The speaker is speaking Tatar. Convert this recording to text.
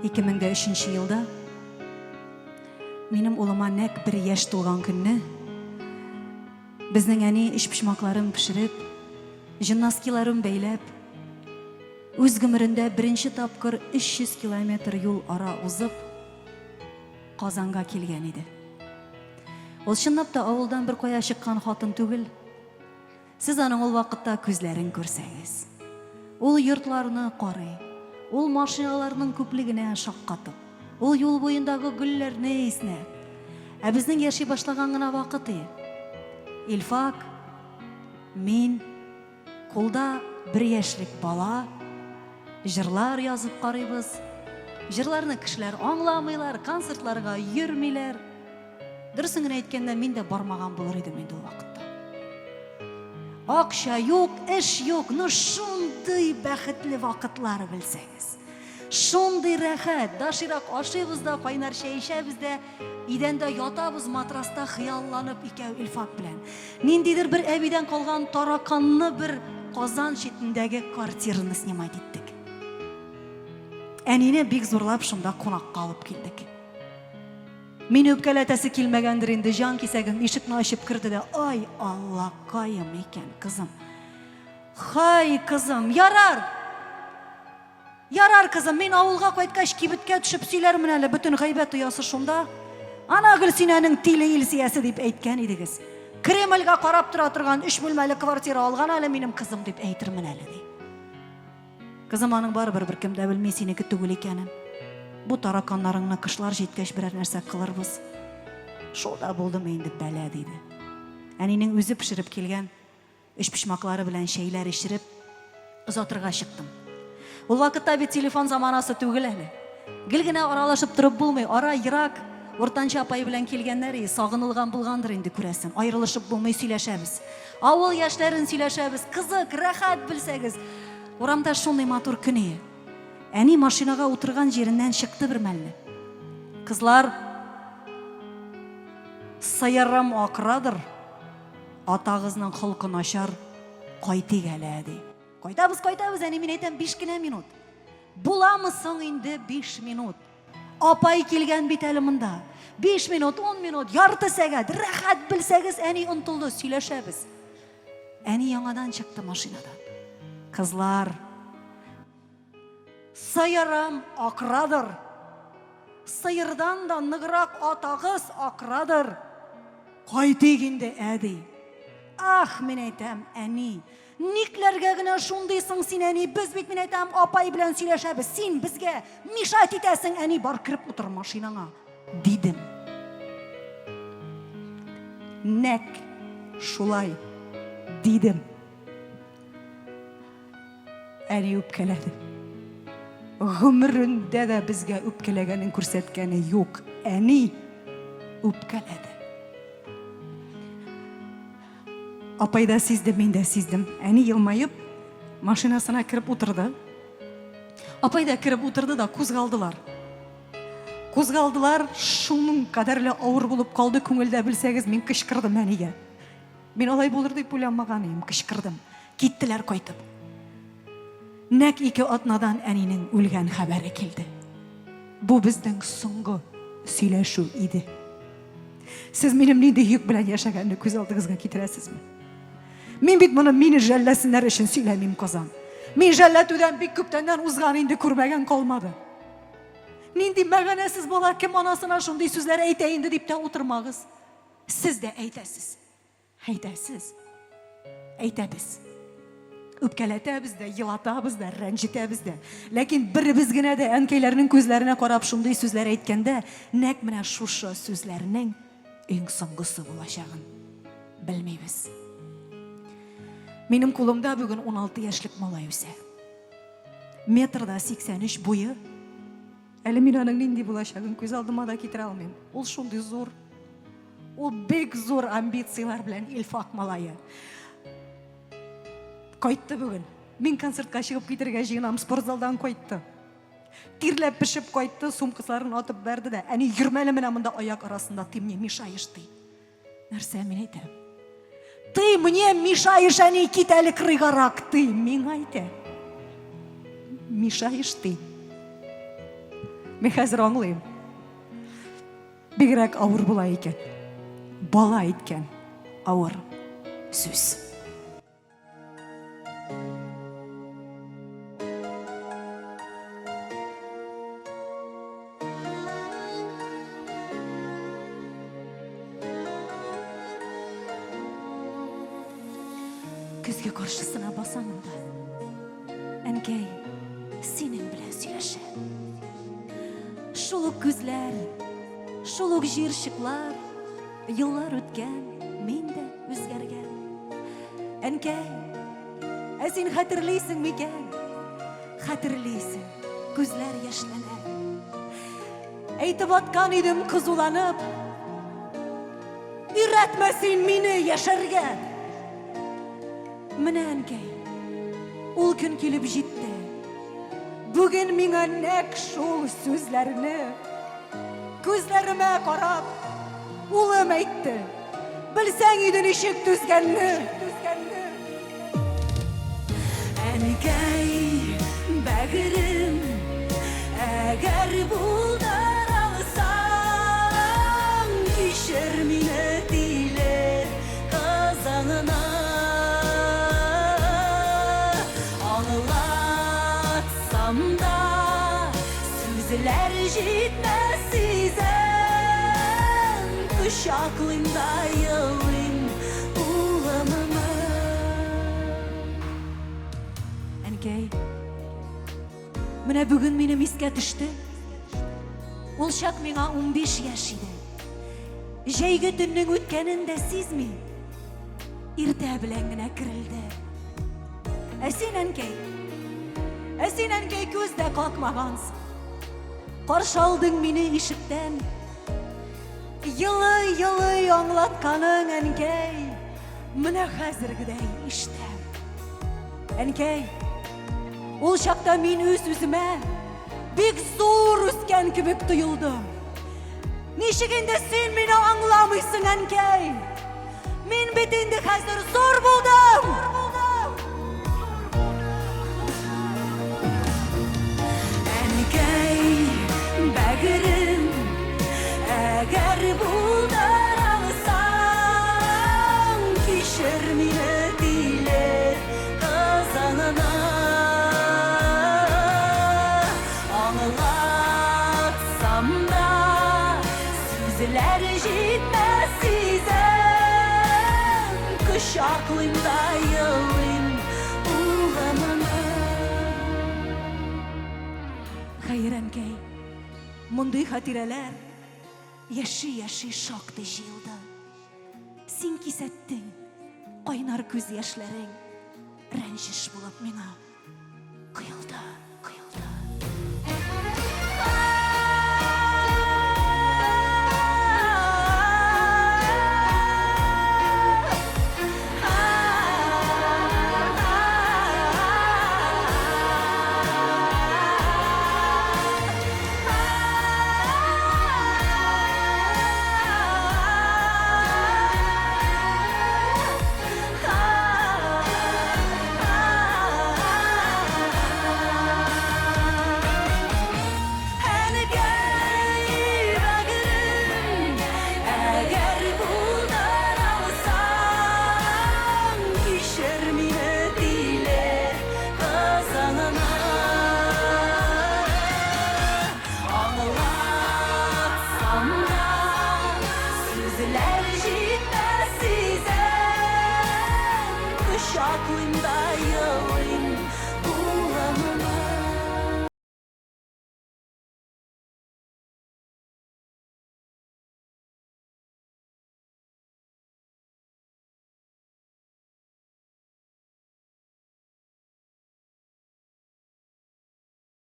2003 елда минем улыма нәкъ бер яшь тулган көнне безнең әни өчпочмакларын пешереп, җонноскиларын бәйләп, үз гомерендә беренче тапкыр 300 километр юл ара узып, Казанга килгән иде. Ул чынлап та авылдан бер кая чыккан хатын түгел. Сез аның ул вакытта күзләрен күрсәгез. Ул йортларны карый, ул машиналарның күплегенә шаккатып, ул юл буендагы гөлләрне иснәп. Ә безнең яши башлаган гына вакыт и. Илфак, мин, кулда бер яшьлек бала, җырлар язып карыйбыз. Җырларны кешеләр аңламыйлар, концертларга йөрмиләр. Дөресен генә әйткәндә, мин дә бармаган булыр идем инде ул вакытта. Акча юк, эш юк, но шундый бәхетле вакытлар белсәгез. Шундый рәхәт, доширак ашыйбыз да, кайнар чәй эчәбез дә, идәндә ятабыз матраста хыялланып икәү Илфак белән. Ниндидер бер әбидән калган тараканны бер Казан читендәге квартираны снимать иттек. Әнине бик зурлап шунда кунакка алып килдек. Мине үпкәләтәсе килмәгәндер инде, җан кисәгем ишекне ачып керде дә, ай, Аллакаем икән, кызым. Хай, кызым, ярар! Ярар, кызым, мин авылга кайткач кибеткә төшеп сөйләрмен әле, бөтен гайбәт оясы шунда. Ана Гөлсинәнең тиле Илсиясе дип әйткән идегез. Кремльгә карап тора торган өч бүлмәле квартира алган әле минем кызым дип әйтермен әле, ди. Кызым, аның барыбер беркем дә белми синеке түгел икәнен. Бу тараканнарыңны кышлар җиткәч берәр нәрсә кылырбыз. Шул да булдымы инде бәла, диде. Әнинең үзе пешереп килгән өчпочмаклары белән чәйләр эчереп, озатырга чыктым. Ул вакытта бит телефон заманасы түгел әле. Гел генә аралашып торып булмый, ара ерак. Уртанчы апай белән килгәннәр и, сагынылган булгандыр инде, күрәсең. Аерылышып булмый, сөйләшәбез. Авыл яшьләрен сөйләшәбез. Кызык, рәхәт, белсәгез. Урамда шундый матур көн ие. Әни машинага утырган җиреннән чыкты бер мәлне. Кызлар, сыерым акырадыр, атагызның холкы начар, кайтыйк әле, ди. Кайтабыз, кайтабыз, әни, мин әйтәм, биш кенә минут. Буламы соң инде биш минут? Апай килгән бит әле монда. Биш минут, ун минут, ярты сәгать, рәхәт белсәгез, әни онтылды, сөйләшәбез. Әни яңадан чыкты машинадан. Кызлар, сыерым акырадыр. Сыердан да ныграк атагыз акырадыр. Кайтыйк инде, әди. Ах, мин әйтәм, әни, Никләргә генә шундыйсың син, әни? Без бит, мин әйтәм, апай белән сөйләшәбез. Син безгә мешать итәсең, әни, бар кереп утыр машинаңа, дидем. Нәк шулай дидем. Әни үпкәләде. Гомерендә дә безгә үпкәләгәнен күрсәткәне юк. Әни үпкәләде. Апай да сизде, мин дә сиздем. Әни елмаеп, машинасына кереп утырды. Апай да кереп утырды да кузгалдылар. Кузгалдылар, шуның кадәрле авыр булып калды күңелдә, белсәгез, мин кычкырдым әнигә. Мин алай булыр дип уйламаган идем, кычкырдым. Киттеләр кайтып. Нәк ике атнадан әнинең үлгән хәбәре килде. Бу безнең соңгы сөйләшү иде. Сез минем нинди йөк белән яшәгәнне күз алдыгызга китерәсезме? Мин бит моны мине жәлләсеннәр өчен сөйләмим, Казан. Мин жәлләтүдән бик күптәннән узган инде, күрмәгән калмады. Нинди мәгънәсез бала, кем анасына шундый сүзләр әйтә инде дип тә утырмагыз. Сез дә әйтәсез. Әйтәсез. Әйтәбез. Үпкәләтәбез дә, елатабыз да, рәнҗетәбез дә. Ләкин беребез генә дә әнкәйләрнең күзләренә карап шундый сүзләр әйткәндә, нәкъ менә шушы сүзләрнең иң соңгысы булачагын белмибез. Минем кулымда бүген 16 яшьлек малай үсә. Метрда 83 буе. Әле мин аның нинди булачагын күз алдыма да китерә алмыйм. Ул шундый зур. Ул бик зур амбицияләр белән Илфак малае. Кайтты бүген. Мин концертка чыгып китергә җыенам, спортзалдан кайтты. Тирләп пешеп кайтты, сумкаларын атып бәрде дә. Әни, йөрмәле менә монда аяк арасында, ты мне мешаешь, ди. Нәрсә мин әйтәм? Ты мне мешаешь, әни, кит әле кырыйгарак, ты миңа әйтә. Мешаешь ты. Мин хәзер аңлыйм. Бигрәк авыр була икән. Бала әйткән авыр сүз. Көзге каршысына басамын да. Әнкәй, синең белән сөйләшәм. Шул ук күзләр, шул ук җыерчыклар, еллар үткән, мин дә үзгәргән. Әнкәй, ә син хәтерлисең микән? Хәтерлисең, күзләр яшьләнә. Әйтеп аткан идем кызуланып, Өйрәтмә син мине яшәргә! Менә, әнкәй, ул көн килеп җитте. Бүген миңа нәкъ шул сүзләрне күзләремә карап, улым әйтте. Белсәң иде ничек түзгәнне. Әнкәй, бәгырем, әгәр булдыра алсаң, кичер мине тиле кызыңны. Аңлатсам да, сүзләр җитмәс сизәм, кочаклыйм да елыйм улымны. Әнкәй, менә бүген минем искә төште. Ул чак миңа 15 яшь иде. Җәйге төннең үткәнен дә сизми. Иртә белән генә керелде. Ә син, әнкәй, ә син, әнкәй, күз дә какмагансың. Каршы алдың мине ишектән. Елый-елый аңлатканың, әнкәй, менә хәзергедәй ишетәм. Әнкәй, ул чакта мин үз-үземә бик зур үскән кебек тоелдым. Ничек инде син мине аңламыйсың, әнкәй? Мин бит инде хәзер зур булдым! Әнкәй, бәгырем, әгәр булдыра алсаң, кичер мине тиле кызыңны. Аңлатсам да, сүзләр җитмәс сизәм, кочаклыйм да елыйм улымны. Хәер, әнкәй, мондый хатирәләр яши-яши шактый җыелды. Син кисәттең, кайнар күз яшьләрең рәнҗеш булып миңа коелды.